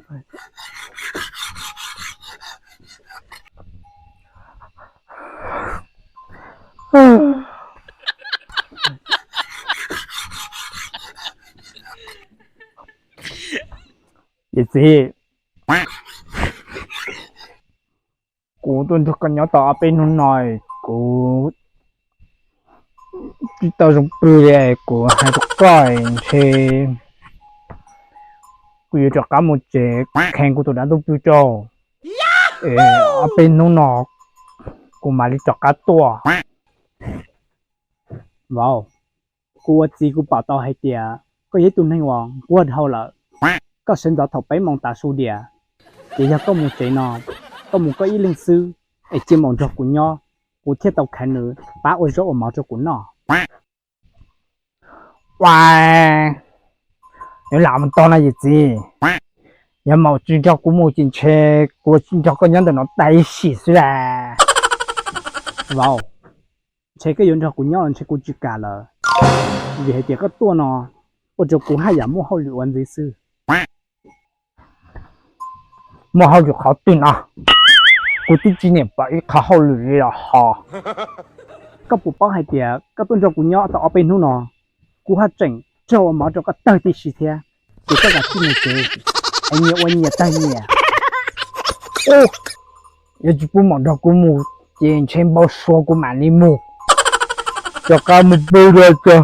Yawm txiv, kuv tuaj nrog koj nyob tau ob peb hnub no, kuv tsis tau zoo pw li. Kuv hais rau koj ntshe kuv yuav rov qab mus tsev, kheev kuv tus dab tuaj pw rau. Ob peb hnub no kuv mam li rov qab tuaj. Vauv, kuv ua txiv kuv pom tau hais tias koj yog ib tug neeg uas nquag dhau lawm. Koj sawv ntxov thaum peb moos tav su diam, ces yog koj mus tsev no, koj mus koj ib leeg xwb, es cia mam nrog kuv nyob, kuv thiaj tau khav nws pab ua zaub ua mov rau kuv noj. Ua, yuav lam mus tau no yawm txiv, yog mam tsis nrog kuv mus ces ntshe kuv nrog koj nyob ntawm no tag ib sim xwb las. Vauv, ntshe koj yuav nrog kuv nyob los ntshe kuv tsis kam lawm, vim hais tias koj tuaj no ua rau kuv haj yam muaj hauj lwm ua ntxiv xwb. Muaj hauj lwm qhov twg no? Kuv twb tsis niam pom ib qho hauj lwm li los ho. Koj puas paub hais tias koj tuaj nrog kuv nyob tau ob peb hnub no, kuv haj tseem tsaug ua mov rau koj tag tib si thiab, ces koj kam tsis mus tsev es nyias ua nyias tag nyias. Yog tsis pub mam nrog kuv mus ces ntshe npau suav kuv mam li mus. Rov qab mus pw dua tso.